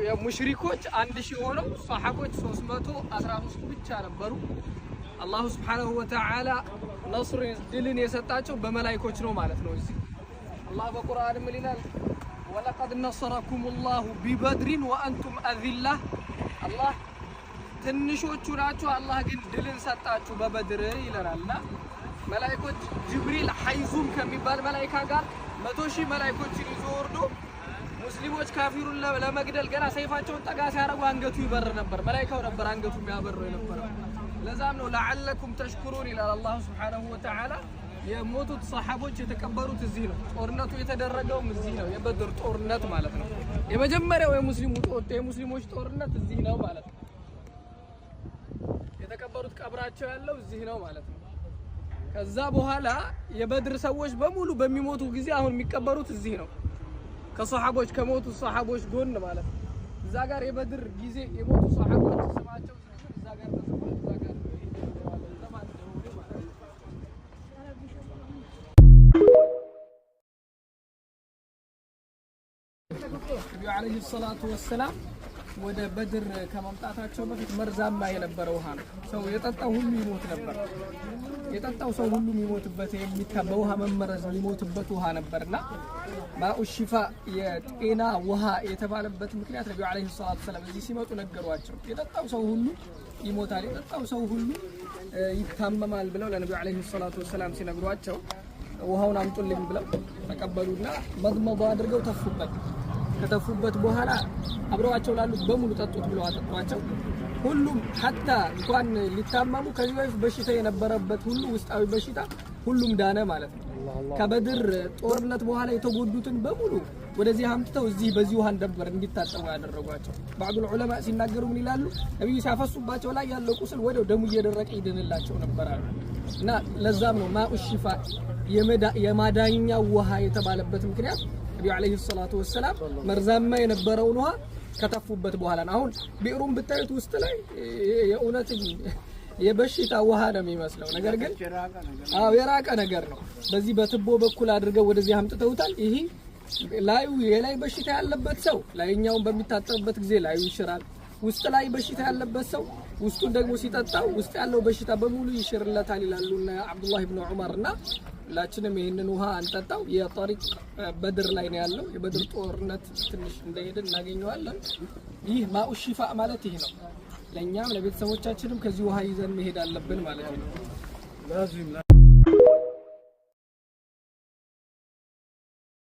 የሙሽሪኮች 1000 ሆነው ሰሐቦች 313 ብቻ ነበሩ። አላሁ ስብሓነሁ ወተዓላ ነስር ድልን የሰጣቸው በመላይኮች ነው ማለት ነው። እዚህ አላህ በቁርአን ምን ይላል? ወለቀድ ነሰረኩም ላሁ ቢበድሪን ወአንቱም አዚላ። አላህ ትንሾቹ ናችሁ፣ አላህ ግን ድልን ሰጣችሁ በበድር ይለናል። እና መላይኮች ጅብሪል ሐይዙም ከሚባል መላይካ ጋር 100,000 መላይኮችን ይዞ ወርዶ ሙስሊሞች ካፊሩን ለመግደል ገና ሰይፋቸውን ጠጋ ሲያደርጉ አንገቱ ይበር ነበር። መላይካው ነበር አንገቱ የሚያበረው የነበረው። ለዛም ነው ለዓለኩም ተሽኩሩን ይላል አላሁ ስብሓነሁ ወተዓላ። የሞቱት ሰሓቦች የተቀበሩት እዚህ ነው። ጦርነቱ የተደረገውም እዚህ ነው። የበድር ጦርነት ማለት ነው። የመጀመሪያው የሙስሊሞች ጦርነት እዚህ ነው ማለት ነው። የተቀበሩት ቀብራቸው ያለው እዚህ ነው ማለት ነው። ከዛ በኋላ የበድር ሰዎች በሙሉ በሚሞቱ ጊዜ አሁን የሚቀበሩት እዚህ ነው። ከሰሓቦች ከሞቱ ሰሓቦች ጎን ማለት ነው። እዛ ጋር የበድር ጊዜ የሞቱ ሰሓቦች ስማቸው ዝርዝር እዛ ጋር ተጽፏል። እዛ ጋር ለማን እንደሆኑ ማለት ነው። ነቢዩ ዓለይሂ ሰላቱ ወሰላም ወደ በድር ከመምጣታቸው በፊት መርዛማ የነበረ ውሃ ነው። ሰው የጠጣው ሁሉ ይሞት ነበር። የጠጣው ሰው ሁሉ የሚሞትበት በውሃ መመረዝ የሚሞትበት ውሃ ነበርና ማኡ ሺፋ የጤና ውሃ የተባለበት ምክንያት ነቢዩ ዓለይሂ ሰላቱ ወሰላም እዚህ ሲመጡ ነገሯቸው። የጠጣው ሰው ሁሉ ይሞታል፣ የጠጣው ሰው ሁሉ ይታመማል ብለው ለነቢዩ ዓለይሂ ሰላቱ ወሰላም ሲነግሯቸው ውሃውን አምጡልኝ ብለው ተቀበሉና መድመዶ አድርገው ተፉበት። ከተፉበት በኋላ አብረዋቸው ላሉት በሙሉ ጠጡት ብለው አጠጧቸው። ሁሉም ሐታ እንኳን ሊታመሙ ከዚህ በፊት በሽታ የነበረበት ሁሉ ውስጣዊ በሽታ ሁሉም ዳነ ማለት ነው። ከበድር ጦርነት በኋላ የተጎዱትን በሙሉ ወደዚህ አምጥተው እዚህ በዚህ ውሃ ነበር እንዲታጠቡ ያደረጓቸው። ባዕዱል ዑለማ ሲናገሩ ምን ይላሉ? ነቢዩ ሲያፈሱባቸው ላይ ያለው ቁስል ወዲያው ደሙ እየደረቀ ይድንላቸው ነበር አሉ። እና ለዛም ነው ማኡ ሺፋ የማዳኛ ውሃ የተባለበት ምክንያት ነቢዩ ዓለይሂ ሰላቱ ወሰላም መርዛማ የነበረውን ውሃ ከተፉበት በኋላ ነው። አሁን ቢዕሩን ብታዩት ውስጥ ላይ የእውነት የበሽታ ውሃ ነው የሚመስለው። ነገር ግን አዎ የራቀ ነገር ነው። በዚህ በትቦ በኩል አድርገው ወደዚህ አምጥተውታል። ይሄ ላዩ የላይ በሽታ ያለበት ሰው ላይኛውን በሚታጠብበት ጊዜ ላዩ ይሽራል። ውስጥ ላይ በሽታ ያለበት ሰው ውስጡን ደግሞ ሲጠጣው ውስጥ ያለው በሽታ በሙሉ ይሽርለታል ይላሉ እና አብዱላህ ብን ዑመር። እና ሁላችንም ይህንን ውሃ አንጠጣው። የጠሪቅ በድር ላይ ነው ያለው። የበድር ጦርነት ትንሽ እንደሄድን እናገኘዋለን። ይህ ማኡ ሺፋ ማለት ይህ ነው። ለእኛም ለቤተሰቦቻችንም ከዚህ ውሃ ይዘን መሄድ አለብን ማለት ነው።